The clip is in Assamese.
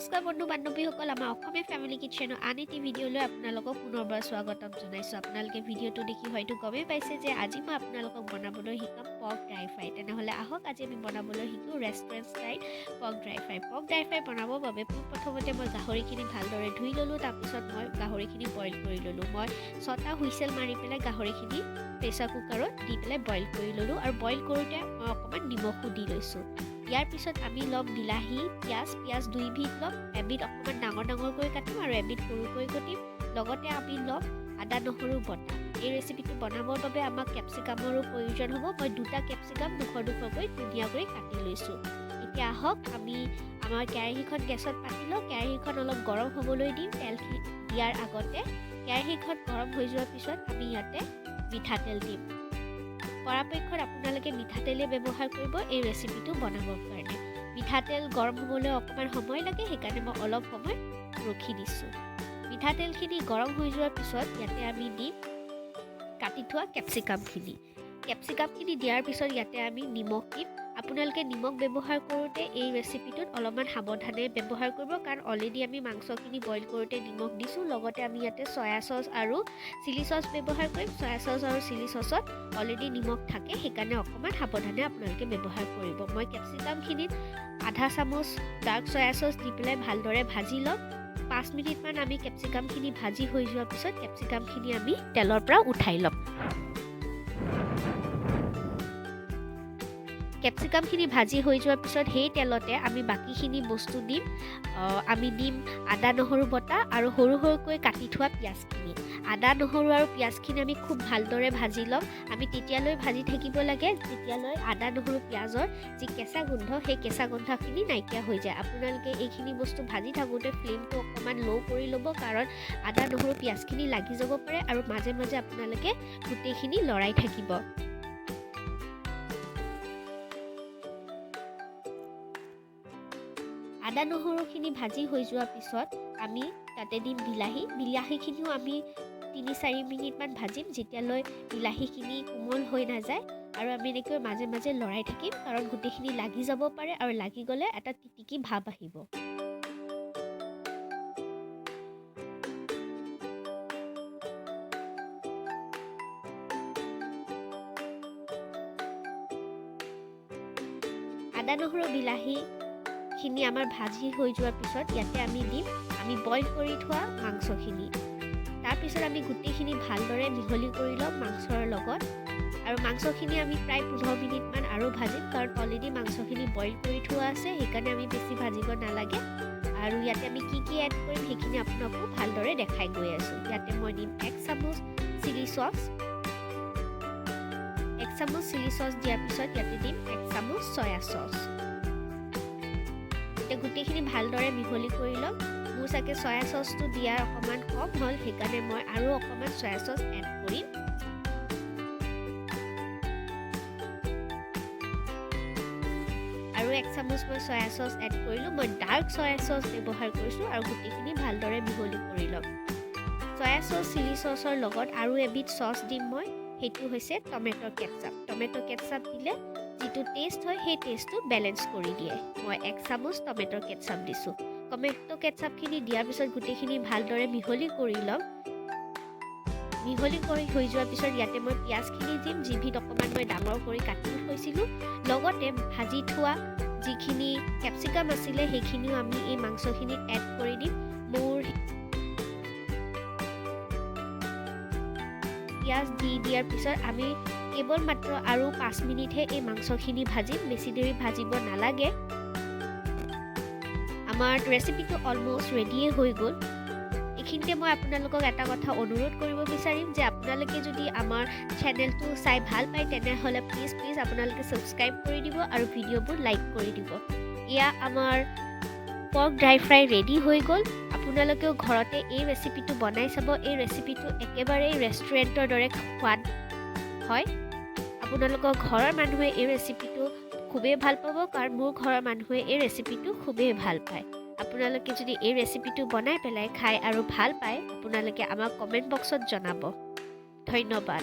নমস্কাৰ বন্ধু বান্ধৱীসকল, আমাৰ অসমীয়া ফেমিলি কিটচেনৰ আন এটি ভিডিঅ'লৈ আপোনালোকক পুনৰবাৰ স্বাগতম জনাইছোঁ। আপোনালোকে ভিডিঅ'টো দেখি হয়তো গমেই পাইছে যে আজি মই আপোনালোকক বনাবলৈ শিকাম পৰ্ক ড্ৰাই ফ্ৰাই। তেনেহ'লে আহক, আজি আমি বনাবলৈ শিকোঁ restaurant style pork dry fry। Pork dry fry বনাবৰ বাবে পোনপ্ৰথমতে মই গাহৰিখিনি ভালদৰে ধুই ল'লোঁ। তাৰপিছত মই গাহৰিখিনি বইল কৰি ল'লোঁ। মই ছটা হুইচেল মাৰি পেলাই গাহৰিখিনি প্ৰেছাৰ কুকাৰত দি পেলাই বইল কৰি ল'লোঁ আৰু বইল কৰোঁতে মই অকণমান নিমখো দি লৈছোঁ। ইয়াৰ পিছত আমি ল'ম বিলাহী, পিঁয়াজ। পিঁয়াজ দুইবিধ ল'ম। এবিধ অকণমান ডাঙৰ ডাঙৰকৈ কাটিম আৰু এবিধ সৰুকৈ কাটিম। লগতে আমি ল'ম আদা নহৰু বটা। এই ৰেচিপিটো বনাবৰ বাবে আমাক কেপচিকামৰো প্ৰয়োজন হ'ব। মই দুটা কেপচিকাম ডোখৰ ডোখৰকৈ ধুনীয়াকৈ কাটি লৈছোঁ। এতিয়া আহক, আমি আমাৰ কেৰাহীখন গেছত পাতি লওঁ। কেৰাহীখন অলপ গৰম হ'বলৈ দিম তেলখিনি দিয়াৰ আগতে। কেৰাহীখন গৰম হৈ যোৱাৰ পিছত আমি ইয়াতে মিঠাতেল দিম। পৰাপক্ষত আপোনালোকে মিঠাতেলেই ব্যৱহাৰ কৰিব এই ৰেচিপিটো বনাবৰ কাৰণে। মিঠাতেল গৰম হ'বলৈ অকণমান সময় লাগে, সেইকাৰণে মই অলপ সময় ৰখি দিছোঁ। মিঠাতেলখিনি গৰম হৈ যোৱাৰ পিছত ইয়াতে আমি দিম কাটি থোৱা কেপচিকামখিনি। কেপচিকামখিনি দিয়াৰ পিছত ইয়াতে আমি নিমখ দিম। আপোনালোকে নিমখ ব্যৱহাৰ কৰোঁতে এই ৰেচিপিটোত অলপমান সাৱধানে ব্যৱহাৰ কৰিব, কাৰণ অলৰেডি আমি মাংসখিনি বইল কৰোঁতে নিমখ দিছোঁ। লগতে আমি ইয়াতে চয়া চচ আৰু চিলি চচ ব্যৱহাৰ কৰিম। চয়া চচ আৰু চিলি চচত অলৰেডি নিমখ থাকে, সেইকাৰণে অকণমান সাৱধানে আপোনালোকে ব্যৱহাৰ কৰিব। মই কেপচিকামখিনিত আধা চামুচ ডাৰ্ক চয়া চচ দি পেলাই ভালদৰে ভাজি ল'ম। 5 মিনিটমান আমি কেপচিকামখিনি ভাজি হৈ যোৱাৰ পিছত কেপচিকামখিনি আমি তেলৰ পৰা উঠাই ল'ম। কেপচিকামখিনি ভাজি হৈ যোৱাৰ পিছত সেই তেলতে আমি বাকীখিনি বস্তু দিম। আমি দিম আদা নহৰু বটা আৰু সৰু সৰুকৈ কাটি থোৱা পিঁয়াজখিনি। আদা নহৰু আৰু পিঁয়াজখিনি আমি খুব ভালদৰে ভাজি ল'ম। আমি তেতিয়ালৈ ভাজি থাকিব লাগে যেতিয়ালৈ আদা নহৰু পিঁয়াজৰ যি কেঁচা গোন্ধ, সেই কেঁচা গোন্ধখিনি নাইকিয়া হৈ যায়। আপোনালোকে এইখিনি বস্তু ভাজি থাকোঁতে ফ্লেমটো অকণমান ল' কৰি ল'ব, কাৰণ আদা নহৰু পিঁয়াজখিনি লাগি যাব পাৰে আৰু মাজে মাজে আপোনালোকে গোটেইখিনি লৰাই থাকিব। আদা নহৰুখিনি ভাজি হৈ যোৱাৰ পিছত আমি তাতে দিম বিলাহী। বিলাহীখিনিও আমি 3-4 মিনিটমান ভাজিম, যেতিয়ালৈ বিলাহীখিনি কোমল হৈ নাযায়। আৰু আমি এনেকৈ মাজে মাজে লৰাই থাকিম, কাৰণ গোটেইখিনি লাগি যাব পাৰে আৰু লাগি গ'লে এটা তিতিকি ভাৱ আহিব। আদা নহৰু বিলাহীখিনি আমাৰ ভাজি হৈ যোৱাৰ পিছত ইয়াতে আমি দিম আমি বইল কৰি থোৱা মাংসখিনি। তাৰপিছত আমি গোটেইখিনি ভালদৰে মিহলি কৰি ল'ম মাংসৰ লগত। আৰু মাংসখিনি আমি প্ৰায় 15 মিনিটমান আৰু ভাজিম, কাৰণ অলৰেডি মাংসখিনি বইল কৰি থোৱা আছে, সেইকাৰণে আমি বেছি ভাজিব নালাগে। আৰু ইয়াতে আমি কি কি এড কৰিম, সেইখিনি আপোনাকো ভালদৰে দেখাই গৈ আছোঁ। ইয়াতে মই দিম এক চামুচ চিলি চচ। এক চামুচ চিলি চচ দিয়াৰ পিছত ইয়াতে দিম এক চামুচ চয়া চচ। এতিয়া গোটেইখিনি ভালদৰে মিহলি কৰি ল'ম। মোৰ চাগে চয়া চচটো দিয়াৰ অকণমান কম হ'ল, সেইকাৰণে মই আৰু অকণমান চয়া চচ এড কৰিম। আৰু এক চামুচ মই চয়া চচ এড কৰিলোঁ। মই ডাৰ্ক চয়া চচ ব্যৱহাৰ কৰিছোঁ আৰু গোটেইখিনি ভালদৰে মিহলি কৰি ল'ম। চয়া চচ, চিলি চচৰ লগত আৰু এবিধ চচ দিম মই, সেইটো হৈছে টমেট' কেটচাপ। টমেট' কেটচাপ দিলে যিটো টেষ্ট হয়, সেই টেষ্টটো বেলেঞ্চ কৰি দিয়ে। মই এক চামুচ টমেট'ৰ কেটচাপ দিছোঁ। টমেট' কেটচাপখিনি দিয়াৰ পিছত গোটেইখিনি ভালদৰে মিহলি কৰি ল'ম। মিহলি কৰি হৈ যোৱাৰ পিছত ইয়াতে মই পিঁয়াজখিনি দিম, যিবিধ অকণমান মই ডাঙৰ কৰি কাটি থৈছিলোঁ। লগতে ভাজি থোৱা যিখিনি কেপচিকাম আছিলে, সেইখিনিও আমি এই মাংসখিনিত এড কৰি দিম। মোৰ পিঁয়াজ দি দিয়াৰ পিছত আমি কেৱল মাত্ৰ আৰু 5 মিনিটহে এই মাংসখিনি ভাজিম, বেছি দেৰি ভাজিব নালাগে। আমাৰ ৰেচিপিটো অলম'ষ্ট ৰেডিয়ে হৈ গ'ল। এইখিনিতে মই আপোনালোকক এটা কথা অনুৰোধ কৰিব বিচাৰিম যে আপোনালোকে যদি আমাৰ চেনেলটো চাই ভাল পায়, তেনেহ'লে প্লিজ প্লিজ আপোনালোকে ছাবস্ক্ৰাইব কৰি দিব আৰু ভিডিঅ'বোৰ লাইক কৰি দিব। এয়া আমাৰ পৰ্ক ড্ৰাই ফ্ৰাই ৰেডি হৈ গ'ল। আপোনালোকেও ঘৰতে এই ৰেচিপিটো বনাই চাব। এই ৰেচিপিটো একেবাৰেই ৰেষ্টুৰেণ্টৰ দৰে সোৱাদ হয়। আপোনালোকৰ ঘৰৰ মানুহে এই ৰেচিপিটো খুবেই ভাল পাব, কাৰণ মোৰ ঘৰৰ মানুহে এই ৰেচিপিটো খুবেই ভাল পায়। আপোনালোকে যদি এই ৰেচিপিটো বনাই পেলাই খায় আৰু ভাল পায়, আপোনালোকে আমাক কমেণ্ট বক্সত জনাব। ধন্যবাদ।